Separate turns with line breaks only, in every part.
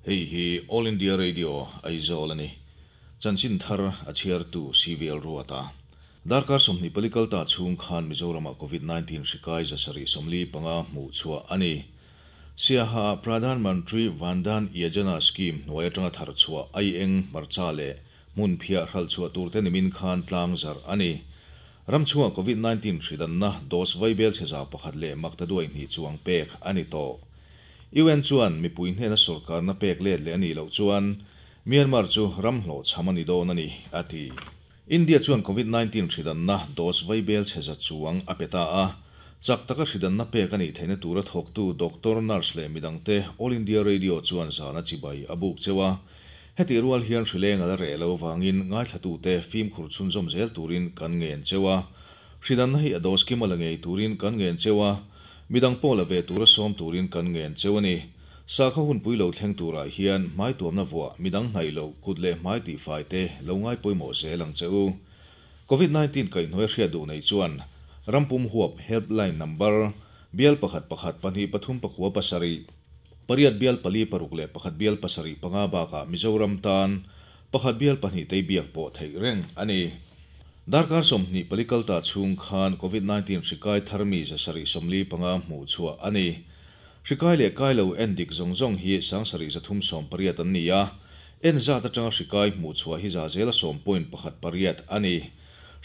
Hei hi All India Radio, Aizawl a ni. Chanchin thar a chhiartu CVL Ruata. Darkar 24 kal ta chhung khan Mizoramah Covid 19 hri kai 745 hmuh chhuah a ni. Siaha Pradhan Mantri Van Dhan Yojana Scheme hnuai atanga thar chhuah ai eng hmarcha leh hmun phiah hralh chhuah turte nimin khan tlang zarh a ni. Ram chhungah Covid 19 hri danna dose vaibel chhe 100 leh makta duai hnih chuang pek a ni tawh. UN chuan mipui hnena sorkarna pek let leh a nih loh chuan Myanmar chu ram hlawh chham a ni dawn a ni, a ti. India chuan Covid 19 hri danna dose vaibel chhe 100 chuang a pe ta a. Chak taka hri danna pek a nih theihna tura thawktu doctor, nurse leh midangte All India Radio chuan zana chibai a buk cheu a. Heti rual hian hrileng a la reh lo vangin ngaithlatute fimkhur chhunzawm zel turin kan ngen cheu a. Hri danna hi a dose kim a la ngei turin kan ngen cheu a. Midang pawh la ve tura sawm turin kan ngen cheu a ni. Sakha hunpui lo thleng turah hian hmai tuamna vuah midang hnaih loh kut leh hmai tihfai te lo ngai pawimawh zel ang che u. Covid 19 kaihhnuai hriat duh nei chuan rampum huap helpline number bial 1 1 2 3 9 7 8 bial 4 6 leh 1 bial 7 5 bakah Mizoram tan 1 bial 2 tei biak pawh theih reng a ni. Darkar 24 kal ta chhung khan Covid 19 hri kai thar mi 745 hmuh chhuah a ni. Hri kai leh kai lo en dik zawng zawng hi 7380 an ni a. En zat atanga hri kai hmuh chhuah hi za zela 10.18 a ni.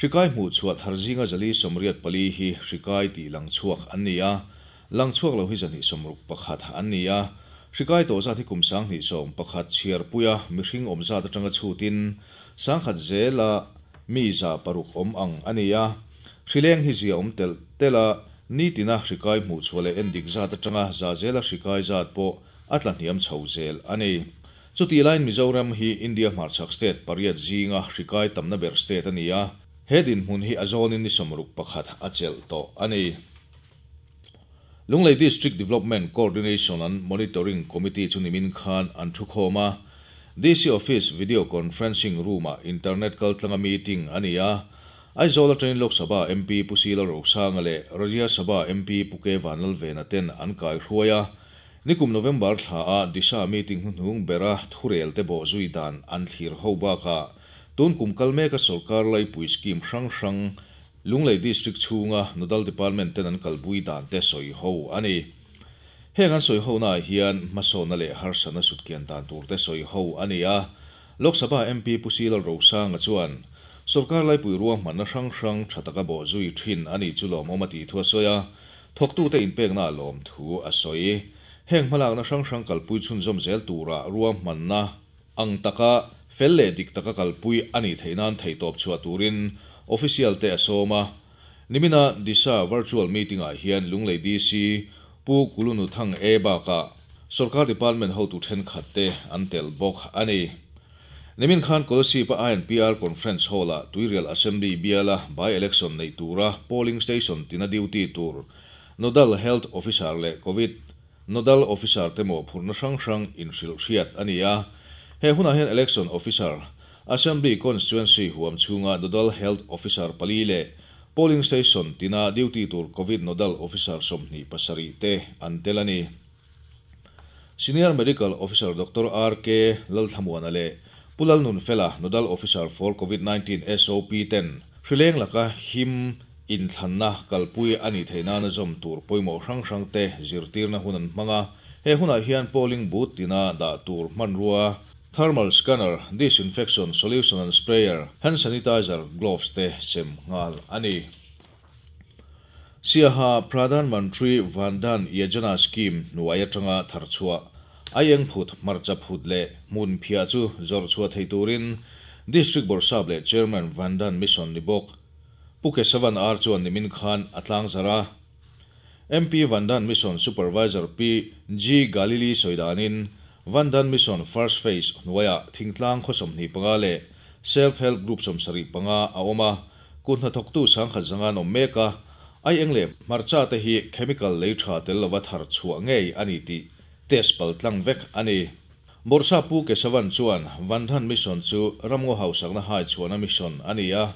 Hri kai hmuh chhuah thar zinga 484 hi hri kai tih lang chhuak an ni a. Lang chhuak lo hi 261 an ni a. Hri kai tawh zat hi kum 2011 chhiar puia mihring awm zat atanga chutin 100 zela mi 600 awm ang a ni a. Hrileng hi zia awm tel tela ni tina hri kai hmuh chhuah leh en dik zat atanga za zela hri kai zat pawh a tla hniam chho zel a ni. Chuti laiin Mizoram hi India hmarchhak state pariat zinga hri kai tamna ber state a ni a. He dinhmun hi a zawnin ni 61 a chelh tawh a ni. Lunglei District Development Coordination and Monitoring Committee chu nimin khan an thu khawm a. DC Office Video Conferencing Room-ah internet kaltlanga meeting a ni a. Aizawl atangin Lok Sabha MP Pu C Lalrosanga leh Rajya Sabha MP Pu K Vanlalvena ten an kai hruai a. Nikum November thla a Disha meeting hnuhnung bera thurel te bawh zui dan an thlir ho bakah tun kum kal meka sorkar laipui scheme hrang hrang Lunglei District chhunga Nodal Department ten an kalpui dan te sawi ho a ni. Heng an sawi ho naah hian hmasawna leh harsana sutkian dan tur te sawi ho a ni a. Lok Sabha MP Pu C Lalrosanga chuan sorkar laipui ruahmanna hrang hrang tha taka bawh zui thin a ni chu lawmawm a tih thu a sawi a. Thawktute inpekna a lawm thu a sawi. Heng hmalakna hrang hrang kalpui chhunzawm zel tura ruahmanna ang taka fel leh dik taka kalpui a nih theih nan theihtawp chhuah turin official te a sawm a. Nimina Disha virtual meeting-ah hian Lunglei DC Pu Kulunu Thang E bakah sorkar department hotu thenkhat te an tel bawk a ni. Nimin khan Kolasib-a INPR conference hall-ah Tuirial Assembly biala by-election nei tura polling station tina duty tur Nodal Health Officer leh Covid Nodal Officer te mawhphurhna hrang hrang inhrilh hriat a ni a. He hunah hian Election Officer, Assembly Constituency huam chhunga Nodal Health Officer pali leh polling station tina duty tur Covid Nodal Officer 27 te an tel a ni. Senior Medical Officer Dr. R K Lalthlamuana leh Pu Lalnunfela Nodal Officer for Covid 19 SOP ten hrileng laka him inthlanna kalpui a nih theih nana zawm tur pawimawh hrang hrang te zirtirna hun an hmang a. He hunah hian polling booth tina dah tur hmanrua thermal scanner, disinfection solution and sprayer, hand sanitizer, gloves te sem nghal a ni. Siaha Pradhan Mantri Van Dhan Yojana Scheme hnuai atanga thar chhuah ai eng phut hmarcha phut leh hmun phiah chu zawrh chhuah thei turin District Bawrhsap leh Chairman Van Dhan Mission ni bawk Pu Kesavan R chuan nimin khan a tlang zar a. MP Van Dhan Mission Supervisor P G Galili sawidanin Van Dhan Mission First Phase hnuaiah thingtlang khaw 25 leh Self Help Group 75 a awm a. Kut hnathawktu 1100 awm mek a. Ai eng leh hmarcha te hi chemical lei tha tel lova thar chhuah ngei a ni tih test pal tlang vek a ni. Bawrhsap Pu Kesavan chuan Van Dhan Mission chu ramngaw hausakna hai chhuahna mission a ni a.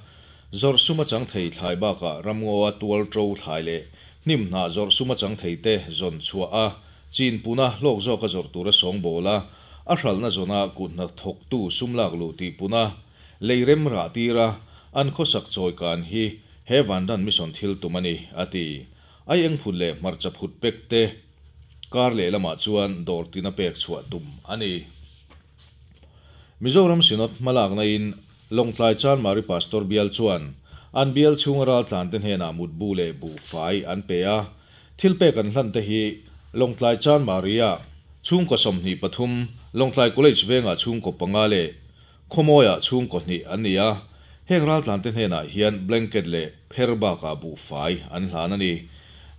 Zawrh suma chang thei thlai bakah ramngaw a tual to thlai leh hnim hnah zawrh suma chang thei te zawn chhuah a. Chin puna hlawk zawk a zawrh tur a sawng bawl a. a hralhna zawna kut hnathawktu sum lak luh tihpun a, lei rem rah tir a, an khawsak chawi kan hi he Van Dhan Mission thil tum a ni, a ti. Aieng phut leh hmarcha phut pek te kar lehlamah chuan dawr tina pek chhuah tum a ni. Mizoram Synod hmalakna in Lawngtlai Chanmari Pastor bial chuan an bial chhunga raltlan te hnenah mutbu leh buhfai an pe a, thil pek an hlan te hi Lawngtlai Chanmari-a chhungkaw 23, Lawngtlai College vengah chhungkaw panga leh Khawmawiah chhungkaw hnih an ni a, heng raltlan te hnenah hian blanket leh pher bakah buhfai an hlan a ni.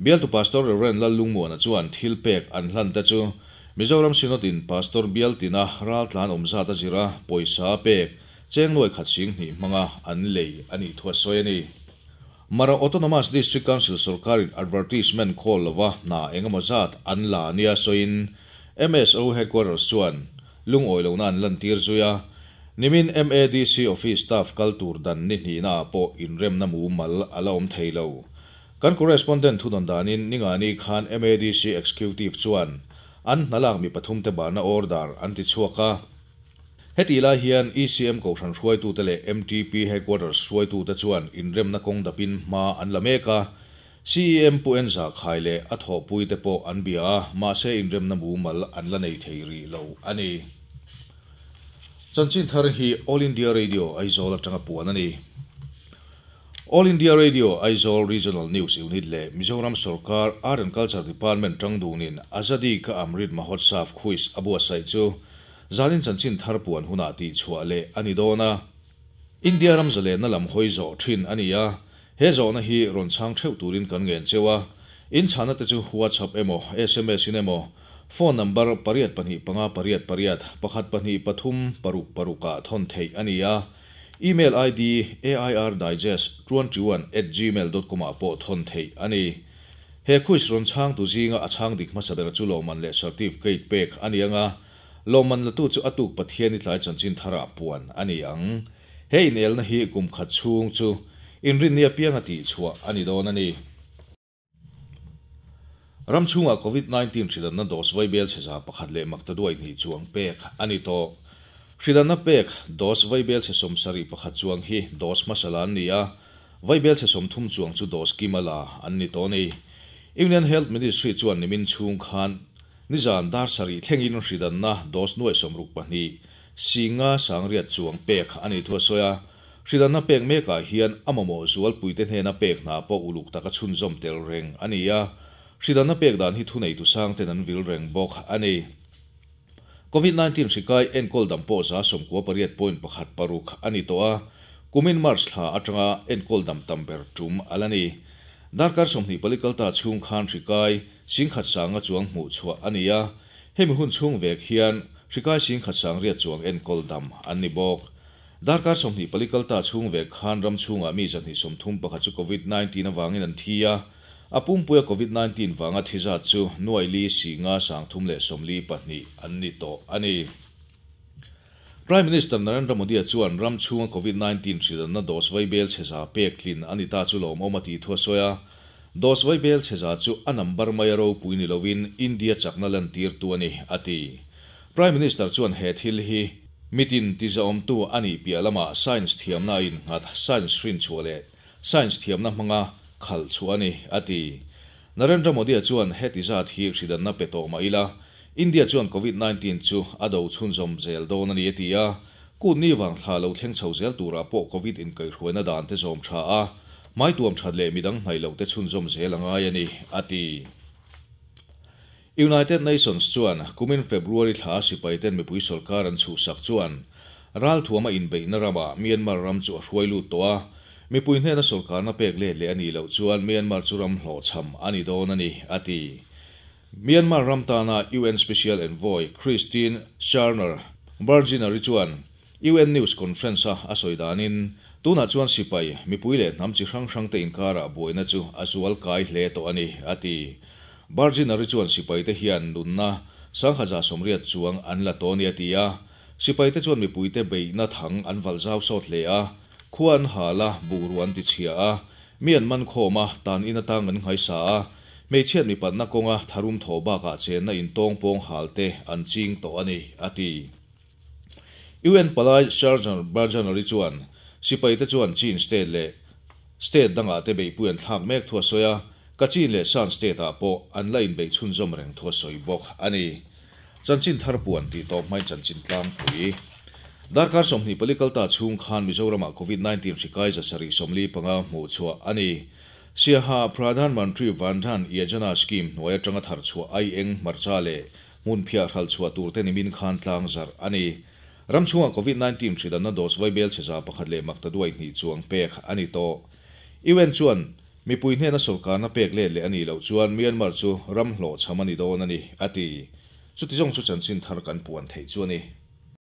Bialtu Pastor Rev. Lallungmuana chuan thil pek an hlan te chu Mizoram Synod-in Pastor bial tina raltlan awm zat a zir a, pawisa a pek, cheng nuai khat sing hnih hmanga an lei a nih thu a sawi a ni. Mara Autonomous District Council sorkarin advertisement khawl lova hna engemaw zat an la nia sawiin MSO Headquarters chuan lungawi lohna an lantir zui a, nimin MADC office staff kal tur dan ni hnihna ah pawh inremna mumal a la awm thei lo. Kan correspondent thudawn danin Ningani khan MADC Executive chuan an hna lak mi pathum te bahna order an ti chhuak a. Heti lai hian ECM kohhran hruaitute leh MTP Headquarters hruaitute chuan inremna kawng dapin hma an la mek a, CEM Pu Enza Khai leh a thawhpuite pawh an bia a, mahse inremna mumal an la nei thei rih lo a ni. Chanchin thar hi All India Radio Aizawl atanga puan a ni. All India Radio Aizawl Regional News Unit leh Mizoram Sorkar Art and Culture Department tang dunin Azadi Ka Amrit Mahotsav Quiz a buatsaih chu zanin chanchin thar puan hunah tihchhuah leh a ni dawn a. India ram zalenna lam hawi zawh thin a ni a, he zawhna hi rawn chhang theuh turin kan ngen cheu a. In chhana te chu WhatsApp emaw, sms in emaw, phone number pariat pahnih panga pariat pariat pakhat pahnih pathum paruk paruk ah thawn theih a ni a. Email ID airdigest21@gmail dot com ah pawh thawn theih a ni. He quiz rawn chhangtu zinga a chhang dik hmasa ber chu lawmman leh certificate pek a ni ang a, lawmman latu chu a tuk Pathian i tlai chanchin tharah puan a ni ang. He inelna hi kum khat chhung chu inrinni apianga tihchhuah a ni dawn a ni. Ram chhungah Covid 19 hridanna dose vaibel chhe 100 leh makta duai hnih chuang pek a ni tawh. Hridanna pek dose vaibel chhe 71 chuang hi dose hmasa la an ni a, vaibel chhe 30 chuang chu dose kima la an ni tawh a ni. Union Health Ministry chuan nimin chhung khan nizan dar sarih thlengin hridanna dose nuai 62 singa sangriat chuang pek a ni thu a sawi a. Hridanna pek mekah hian a mamawh zualpuite hnena pek hna pawh uluk taka chhunzawm tel reng a ni a. Hridanna pek dan hi thuneitu sang ten an vil reng bawk a ni. Covid 19 hrikai enkawl dam pawh 98.16 a ni tawh a, kumin March thla atanga enkawl dam tam ber tum a la ni. Darkar 24 kalta chhung khan hrikai singkhat sanga chuang hmuh chhuah a ni a, hemi hun chhung vek hian hrikai singkhat sang riat chuang enkawl dam an ni bawk. Darkar 24 kalta chhung vek khan ram chhungah mi 231 chu Covid 19 awangin an thi a, a pumpuia Covid 19 wanga thizat chu nuai li singa sang thum leh 42 an ni tawh a ni. Prime Minister Narendra Modi chuan ram chhunga Covid 19 hridanna dose vaibel chhe za pek tlin ani ta chu lawm awm a ti thu a sawi a. Dose vaibel chhe za chu a number mai a ropui ni lovin India chakna lan tir tu a ni a ti. Prime Minister chuan he thil hi mitin ti za awm tu ani piah lama science thiamna in nghat science hrin chhuah leh science thiamna hmanga khal chu ani a ti. Narendra Modi chuan heti zat hi hridanna pe tawh mai ila India chuan Covid 19 chu a do chhunzawm zel dawn ani a ti a, kut ni wang thla lo thleng chho zel turah pawh Covid in kai hruaina dan te zawm tha a, mai tuam that leh midang hnai lo te chhunzawm zel angai ani a ti. United Nations chuan kumin February thla sipai ten mipui sarkar an chhuhsak chuan ral thuama inbeihna rama Myanmar ram chu a hruai lut tawh a, mipui hnena sarkarna pek let leh ani lo chuan Myanmar chu ram hlawh cham ani dawn ani a ti. Myanmar ram tana UN Special Envoy Christine Schraner Burgener chuan UN News Conference a a sawi danin tuna chuan sipai mipui leh hnam chi hrang hrang te inkara buaina chu a zual kai hle tawh ani a ti. Burgener chuan sipai te hian nunna sangkhaza sawmriat chuang an la tawh ni a ti a, sipai te chuan mipui te beihna thang an val zau sawt hle a, khuan hala buruan ti chhia a, mi an man khawm a tan in atang an ngai sa a, Hmeichhiat mipatna kawnga tharum thawh bakah chenna in tawngpawng hal te an ching tawh a ni, a ti. UN palai Sergeant Barjanary chuan sipaite chuan Chin state leh state dangah te beihpui an thlak mek thu a sawi a, Kachin leh Shan state ah pawh an la inbeih chhunzawm reng thu a sawi bawk a ni. Chanchin thar puan tih tawp hmain chanchin tlangpui. Darkar 24 kalta chhung khan Mizoramah Covid 19 hri kai 745 hmuh chhuah a ni. Siaha Pradhan Mantri Vandhan Yojana Scheme hnuai atanga thar chhuah ai eng hmarcha leh hmun phiah hral chhuah tur te nimin khan tlang zarh a ni. Ram chhungah Covid 19 hri danna dose vaibel chhe 100 leh maktaduai hnih chuang pek a ni tawh. UN chuan mipui hnena sawrkarna pek let leh a nih loh chuan Myanmar chu ram hlawhchham a ni dawn a ni, a ti. Chuti zawng chu chanchin thar kan puan theih chu a ni.